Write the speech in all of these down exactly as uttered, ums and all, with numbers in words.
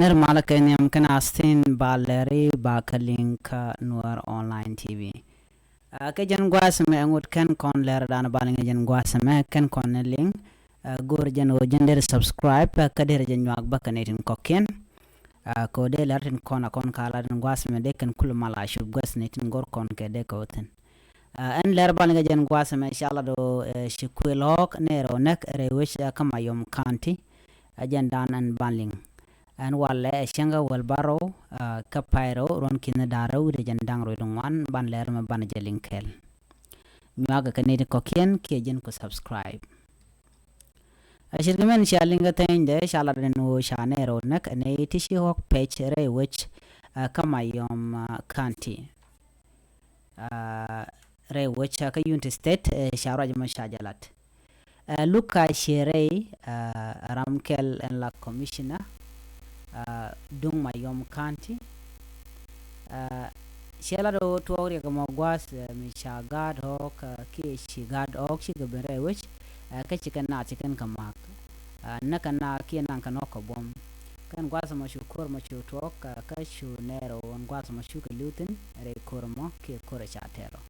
Ner malä kɛ nhiam kɛn a thin ba lɛri ba kä liŋ kä Nuer Online T V. Ɛ, kɛ jɛn gua̱a̱th mɛ ŋut kɛn kɔn lɛr dan ba liŋ jɛn gua̱a̱th mɛ kɛn kɔn ni liŋ. Ɛ, go̱r jɛn ɣöö jɛn der subscribe, ɛ, kä der jɛn nyuak bä kɛ ni tin kɔkiɛn. Ɛ, kɛ ɣöö dee lɛr tin kɔn a kɔn ka la tin gua̱a̱th mɛ dee kɛn kul mal a cup gua̱a̱th ni tin go̱r kɔn kɛ dee kɛ wä thin. Ɛ, ɛn lɛr ba liŋ jɛn gua̱a̱th mɛ ca la do, ɛ, ci kuël ɣɔɔk nɛɛr ɣöö näk rɛy wec, ɛ, kä Mayom County. Ɛ jɛn dan ɛn ba liŋ. Ɛn walɛ ɛ cäŋ kä wäl bärɔw, ɛ, kä pay rɛw ruɔ̱n ki̱n da̱ŋ rɛw wi̱cdɛ jɛn da̱ŋ rɛw wi̱cdɛ ŋuan ban lɛr mɛ ban jɛ liŋ kɛɛl. Nyuakɛ kɛ nɛy ti kɔ̱kiɛn kiɛ jɛn ku subscribe. Ɛ, ce̱tkɛ mɛn cia liŋ kä thɛnydɛ ca lat ɛn ɣöö ca nɛɛr ɣöö näk ɛ nɛy ti ci ɣɔ̱k pɛc rɛy wec, ɛ, kä Mayom, ɛ, County. Ɛ, rɛy wec, ɛ, kä Unity State, ɛ, ca ruac mɔ ca jɛ lat. Ɛ, Luka Cierei, ɛ, ram kɛl ɛn la commissioner, ɛ, duŋ Mayom County. Ɛ, cɛ lat ɣöö tuɔɔk riɛk mɔ gua̱a̱th, ɛ, mi ca gaat ɣɔɔk, ɛ, kiɛ ci gaat ɣɔɔk cikɛ ben rɛy wec, ɛ, kä cikɛ naath ci kɛn kɛ ma̱a̱k. Ɛ, näk kɛ naath kiɛ naŋ kɛ nɔk kɛ buɔ̱m. Kɛn gua̱a̱th mɔ cu ko̱r mɔ cu tuɔɔk, ɛ, kä cu nɛɛr ɣöö ɛn gua̱a̱th mɔ cukɛ li̱w thi̱n rɛy ko̱r mɔ kiɛ ko̱r ɛ ca tɛr ɔ.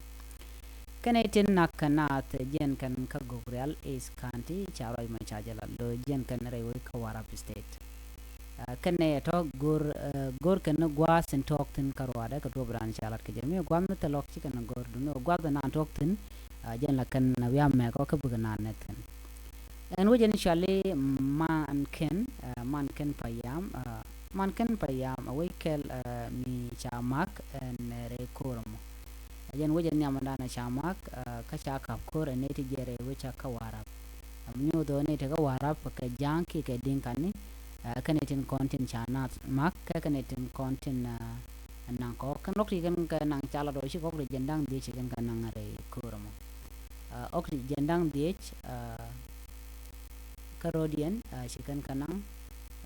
Kɛn ɛ tin nak kɛ naath jiɛn kɛn kä Gogrial East County ca ruac mɔ ca jɛ lat lo̱ jiɛn kɛn rɛy wec kä Warrap State. Ɛ, kɛn ɛ tɔ̱ go̱r, ɛ, go̱r kɛn ni gua̱a̱th in tɔ̱ɔ̱k thi̱n kä ruaadɛ kɛ duɔ̱p raan ca lat kɛ jɛ mi gua̱a̱th mi thil ɣɔ̱k ci kɛn go̱r duni ɣöö gua̱a̱th in naan tɔ̱ɔ̱k thi̱n, ɛ, jiɛn la kɛn na wi̱i̱ amɛk ɔ kä bikɛ naan nɛth kɛn. Ɛn wec ɛn cuali man kɛn, ɛ, man kɛn payam, ɛ, man kɛn payam ɛ wec kɛl, ɛ, mi ca mak ɛn rɛy ko̱r mɔ. Ɛ jɛn wec ɛn nhiam ɛn dan ɛ ca mak, ɛ, kä ca kap ko̱r ɛn nɛy ti jɛ rɛy wec ca kä Warrap. Ɛ mi nyuuth ɣöö nɛy ti kä Warrap kɛ ja̱a̱ŋ kiɛ kɛ di̱ŋ kani, ɛ, kɛn nɛy tin kɔn tin ca naath mak kɛ kɛn nɛy tin kɔn tin, ɛ, naŋ kɔk kɛn ɣɔk ti kɛn kɛ naŋ ca lat ɣöö ci kɔk ti jɛn da̱ŋ dhiec ci kɛn kɛ naŋ rɛy ko̱r mɔ. Ɛ, ɣɔk ti jɛn da̱ŋ dhiec, ɛ, kä rɔ̱diɛn, ɛ, ci kɛn kɛ naŋ,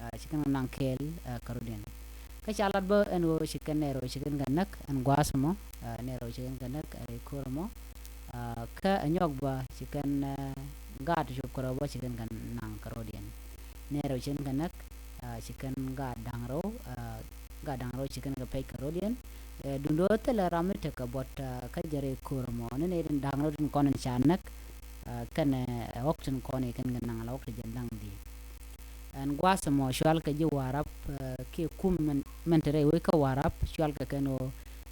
ɛ, ci kɛn kɛ naŋ kɛɛl, ɛ, kä rɔ̱diɛn. Kä ca lat bä ɛn ɣöö ci kɛn nɛɛr ɣöö ci kɛn kɛ näk ɛn gua̱a̱th mɔ, ɛ, nɛɛr ɣöö ci kɛn kɛ näk rɛy ko̱r mɔ, ɛ, kä ɛ nyɔk bä ci kɛn, ɛ, gaat cop kɛ rɔ̱ bä ci kɛn kɛ naŋ kä rɔ̱diɛn. Nɛɛr ɣöö ci kɛn kɛ näk, ɛ, ci kɛn gaat da̱ŋ rɛw, ɛ, gaat da̱ŋ rɛw ci kɛn kɛ pɛc kä rɔ̱diɛn. Ɛ, duundɛ ɣöö thilɛ ram mi tekɛ buɔt, ɛ, kä jɛ rɛy ko̱r mɔ ni nɛy tin da̱ŋ rɛw tin kɔn in ca näk, ɛ, kɛnɛ, ɛ, ɣɔk tin kɔn i̱ kɛn kɛ naŋ la ɣɔk ti jɛn da̱ŋ dhiec. Ɛn gua̱a̱th mɔ cual kɛ ji̱ Warrap, ɛ, kiɛ kum mɛn, mɛn te rɛy wec kä Warrap cual kɛ kɛn ɣöö,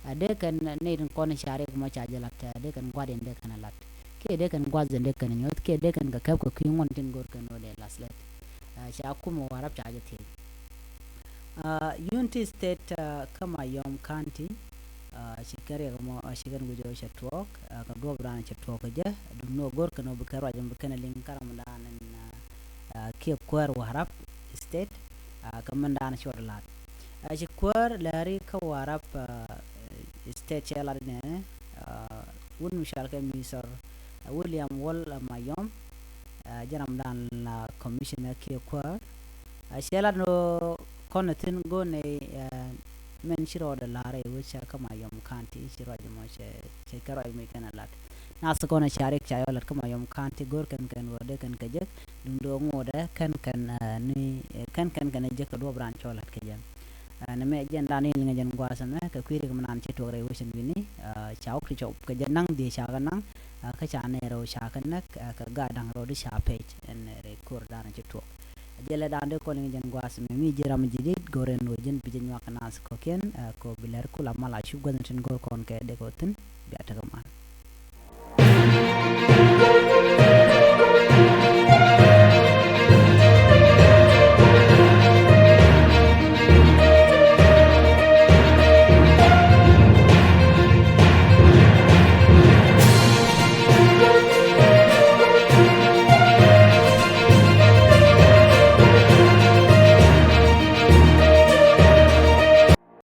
ɛ, dee kɛn nɛy tin kɔn in ca riɛk mɔ ca jɛ lat, ɛ, dee kɛn gua̱a̱th in dee kɛn ɛ lat. Kiɛ dee kɛn gua̱a̱th in dee kɛn ɛ nyuɔ̱th, kiɛ dee kɛn kɛ kɛp kɛ kui̱ ŋuɔ̱n tin go̱r kɛn ɣöö dee lath lät. Ɛ, ca kum Warrap ca jɛ thiec. Ɛ, Unity State, ɛ, kä Mayom County, ɛ, ci kɛn riɛk mɔ, ɛ, ci kɛn wi̱c ɣöö cɛ tuɔɔk, ɛ, kɛ duɔ̱ɔ̱p raan cɛ tuɔɔk kɛ jɛ, duŋni ɣöö go̱r kɛn ɣöö bi kɛn ruac ɛn bi kɛn ɛ liŋ kä ramdan ɛn, ɛ, ɛ, kiɛ kuäär Warrap State, ɛ, kä mɛndan cuɔt lat. Ɛ, ci kuäär lääri kä Warrap, ɛ, State cɛ lat nɛnɛ, ɛ, wut mi cɔal kɛ Mister, ɛ, William Wol, ɛ, Mayom, ɛ, jɛ ramdan la commissioner kiɛ kuäär. Ɛ, cɛ lat ni ɣöö kɔn ɛ thi̱n go̱o̱r nɛy, ɛ, mɛn ci rɔɔdɛ la̱r ɛ wec cɛ kä Mayom County ci ruac mɔ cɛ, cɛ kɛ ruac mɔ kɛn ɛ lat. Nath kɔn ɛ ca riɛk ca yɔ lat kä Mayom County go̱o̱r kɛn kɛn ɣöö dee kɛn kɛ jek duŋdɛ ŋotdɛ kɛn kɛn, ɛ, ni, ɛ, kɛn kɛn kɛn ɛ jek kɛ duɔ̱ɔ̱p raan cɔ lat kɛ jɛ. Ɛ, nɛmɛ jɛn dan in liŋɛ jɛn gua̱a̱th ɛmɛ kɛ kui̱ riɛk mi naan cɛ tuɔɔk rɛy wec ɛn wi̱ni, ɛ, ca ɣɔk ti cɔp kɛ jɛ naŋ dhiec ca kɛ naŋ, ɛ, kä ca nɛy rɛw ca kɛ näk, ɛ, kɛ gaat da̱ŋ rɛw di ca pɛc ɛn rɛy ko̱r dan cɛ tuɔɔk. Ɛ jɛ lɛ dan dee kɔn liŋɛ jɛn gua̱a̱th ɛmɛ mi ji̱ ram ji̱ dit go̱r ɛn ɣöö jɛn bi jɛ nyuak kɛ naath kɔ̱kiɛn, ɛ, kɛ ɣöö bi lɛr kula mal a cup gua̱th ɛn tin go̱r kɔn kɛ dee kɛ ɣöö thi̱n bia tekɛ mal.